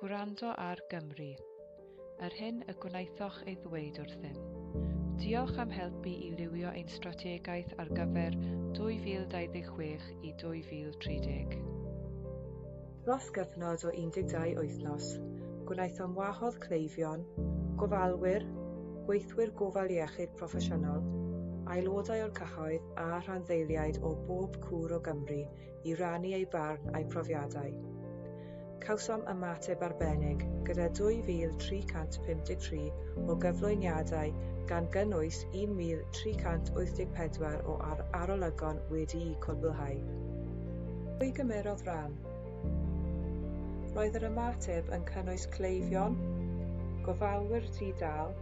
Gwrando ar Gymru. Yr hyn y gwnaethoch ei ddweud wrthym. Diolch am helpu i lywio ein strategaeth ar gyfer 2026 i 2030. Dros gyfnod o 12 wythnos, gwnaethom wahodd cleifion, gofalwyr, gweithwyr gofal iechyd proffesiynol, aelodau o'r cyhoedd a rhanddeiliaid o bob cwr o Gymru i rannu eu barn a'u profiadau. Cawsom ymateb arbennig gyda 2,353 o gyflwyniadau gan gynnwys 1,384 o arolygon wedi'u cwblhau. Pwy gymerodd ran? Roedd yr ymateb yn cynnwys cleifion, gofalwyr di-dâl,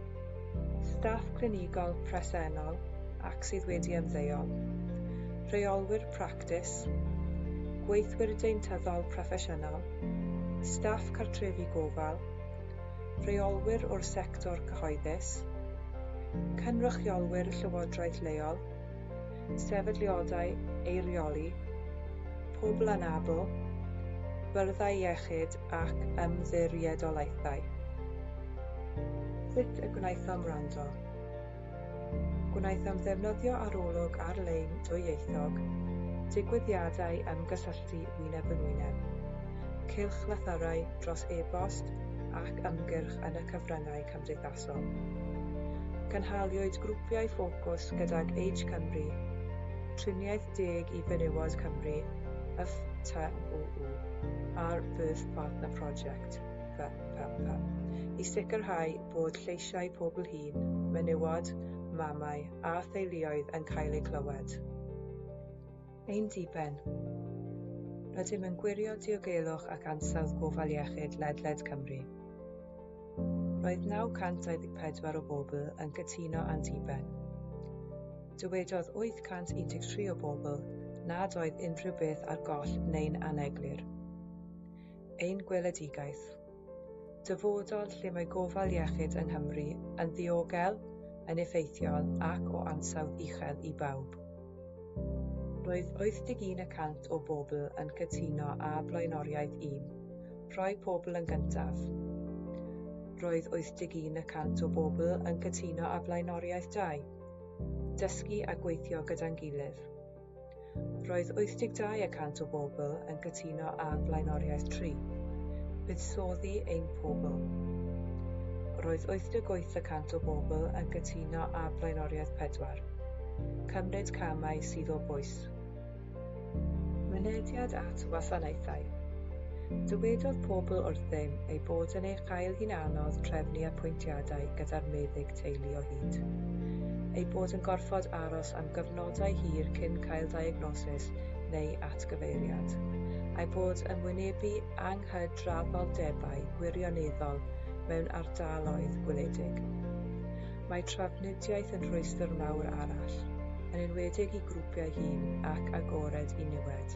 staff clinigol presennol ac sydd wedi ymddeol, rheolwyr practis, gweithwyr deintyddol proffesiynol, staff cartrefi gofal, rheolwyr o'r sector cyhoeddus, cynrychiolwyr llywodraeth leol, sefydliadau eirioli, pobl anabl, byrddau iechyd ac ymddiriedolaethau. Sut y gwnaethom wrando? Gwnaethom ddefnyddio arolwg ar-lein dwyieithog, digwyddiadau ymgysylltu wyneb yn wyneb, cylchlythyrau dros e-bost ac ymgyrch yn y cyfryngau cymdeithasol. Cynhaliwyd grwpiau ffocws gydag Age Cymru, Triniaeth Deg i Fenywod Cymru, FTUU, a'r Birth Partner Project, BPP, i sicrhau bod lleisiau pobl hŷn, menywod, mamau a theuluoedd yn cael eu clywed. Ein diben. Rydym yn gwirio diogelwch ac ansawdd gofal iechyd ledled Cymru. Roedd 924 o bobl yn cytuno â'n diben. Dywedodd 813 o bobl nad oedd unrhyw beth ar goll neu'n aneglur. Ein gweledigaeth. Dyfodol lle mae gofal iechyd yng Nghymru yn ddiogel, yn effeithiol ac o ansawdd uchel i bawb. Roedd 81 y cant o bobl yn cytuno â blaenoriaeth 1, rhoi pobl yn gyntaf. Roedd 81 y cant o bobl yn cytuno â blaenoriaeth 2, dysgu a gweithio gyda'n gilydd. Roedd 82 y cant o bobl yn cytuno â blaenoriaeth 3, buddsoddi ein pobl. Roedd 88 y cant o bobl yn cytuno â blaenoriaeth 4, cymryd camau sydd o bwys. Mynediad at wasanaethau. Dywedodd pobl wrthym ei bod yn ei chael hi'n anodd trefnu apwyntiadau gyda'r meddyg teulu o hyd. Eu bod yn gorfod aros am gyfnodau hir cyn cael diagnosis neu atgyfeiriad, a'u bod yn wynebu anghydraddoldebau gwirioneddol mewn ardaloedd gwledig. Mae trafnidiaeth yn rhwystr mawr arall, yn enwedig i grwpiau hŷn ac agored i niwed.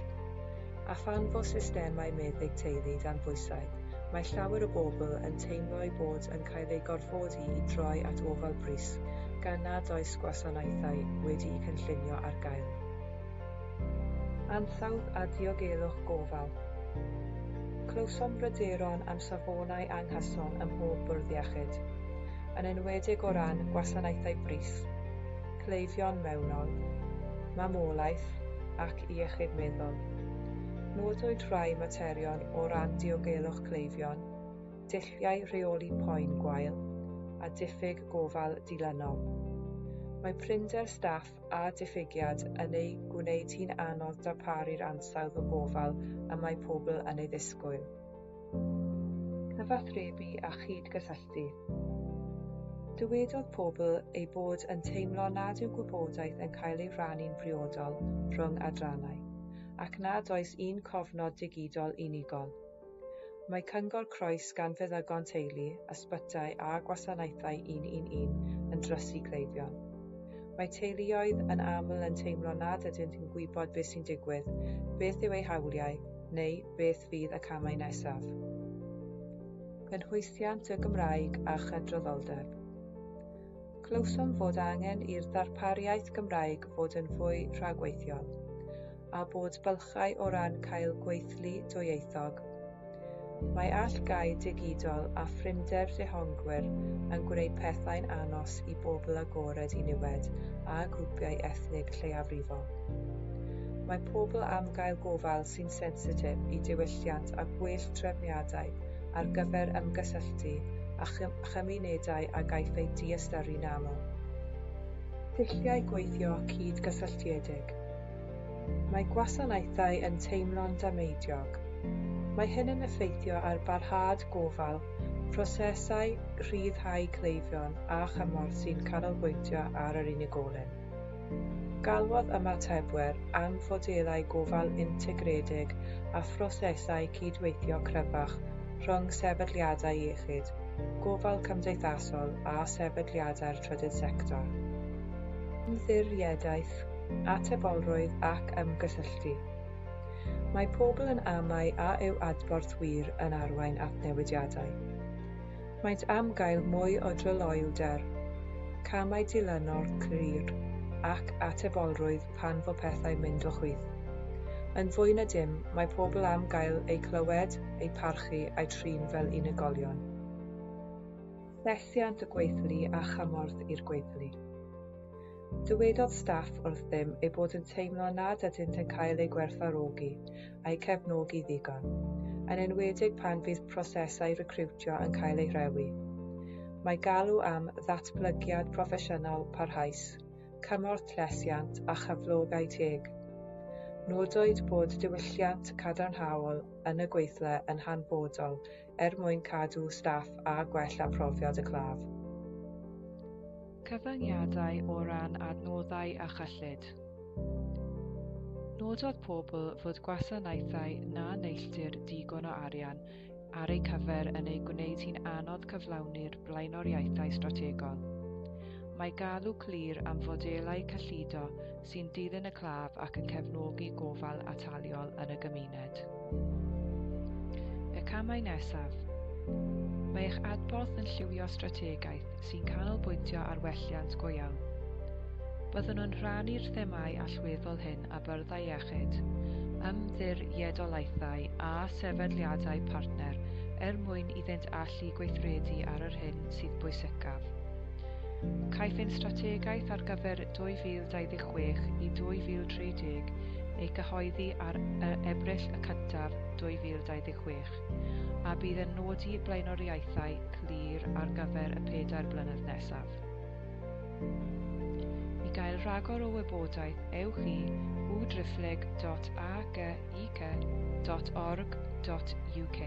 A phan fo systemau meddyg teulu dan bwysau, mae llawer o bobl yn teimlo eu bod yn cael eu gorfodi i droi at ofal brys gan nad oes gwasanaethau wedi'u cynllunio ar gael. Ansawdd a diogelwch gofal. Clywsom bryderon am safonau anghyson ym mhob bwrdd iechyd, yn enwedig o ran gwasanaethau brys, cleifion mewnol, mamolaeth ac iechyd meddwl. Nodwyd rhai materion o ran diogelwch cleifion, dulliau rheoli poen gwael, a diffyg gofal dilynol. Mae prinder staff a diffygiad yn ei gwneud hi'n anodd darparu'r ansawdd o gofal y mae pobl yn ei ddisgwyl. Cyfathrebu a chyd-gysylltu. Dywedodd pobl eu bod yn teimlo nad yw gwybodaeth yn cael ei rhannu'n briodol rhwng adrannau, ac nad oes un cofnod digidol unigol. Mae cyngor croes gan feddygon teulu, ysbytai a gwasanaethau 111 yn drysu cleifion. Mae teuluoedd yn aml yn teimlo nad ydynt yn gwybod beth sy'n digwydd, beth yw eu hawliau, neu beth fydd y camau nesaf. Cynhwysiant y Gymraeg a chydraddoldeb. Clywsom fod angen i'r ddarpariaeth Gymraeg fod yn fwy rhagweithiol, a bod bylchau o ran cael gweithlu dwyieithog. Mae allgau digidol a phrinder dehonglwyr yn gwneud pethau'n anos i bobl agored i niwed a grwpiau ethnig lleiafrifol. Mae pobl am gael gofal sy'n sensitif i diwylliant a gwell trefniadau ar gyfer ymgysylltu â chymunedau a gaiff eu diystyru'n aml. Dulliau gweithio cyd-gysylltiedig. Mae gwasanaethau yn teimlo'n dameidiog. Mae hyn yn effeithio ar barhad gofal, prosesau rhyddhau cleifion a chymorth sy'n canolbwyntio ar yr unigolyn. Galwodd ymatebwyr am fodelau gofal integredig a phrosesau cydweithio cryfach rhwng sefydliadau iechyd, gofal cymdeithasol a sefydliadau'r trydydd sector. Ymddiriedaeth, atebolrwydd ac ymgysylltu. Mae pobl yn amau a yw adborth wir yn arwain at newidiadau. Maent am gael mwy o dryloywder, camau dilynol clir ac atebolrwydd pan fo pethau'n mynd o chwith. Yn fwy na dim, mae pobl am gael eu clywed, eu parchu a'u trin fel unigolion. Llesiant y gweithlu a chymorth i'r gweithlu. Dywedodd staff wrthym eu bod yn teimlo nad ydynt yn cael eu gwerthfawrogi a'u cefnogi ddigon, yn enwedig pan fydd prosesau recriwtio yn cael eu rhewi. Mae galw am ddatblygiad proffesiynol parhaus, cymorth llesiant a chyflogau teg. Nodwyd bod diwylliant cadarnhaol yn y gweithle yn hanfodol er mwyn cadw staff a gwella profiad y claf. Cyfyngiadau o ran adnoddau a chyllid. Nododd pobl fod gwasanaethau na neilltuir digon o arian ar eu cyfer yn ei gwneud hi'n anodd cyflawni'r blaenoriaethau strategol. Mae galw clir am fodelau cyllido sy'n dilyn y claf ac yn cefnogi gofal ataliol yn y gymuned. Y camau nesaf. Mae eich adborth yn llywio strategaeth sy'n canolbwyntio ar welliant go iawn. Byddwn yn rhannu'r themâu allweddol hyn â byrddau iechyd, ymddiriedolaethau a sefydliadau partner er mwyn iddynt allu gweithredu ar yr hyn sydd bwysicaf. Caiff ein strategaeth ar gyfer 2026 i 2030 ei gyhoeddi ar Ebrill 1, 2026, a bydd yn nodi blaenoriaethau clir ar gyfer y 4 blynedd nesaf. I gael rhagor o wybodaeth, ewch i www.agic.org.uk.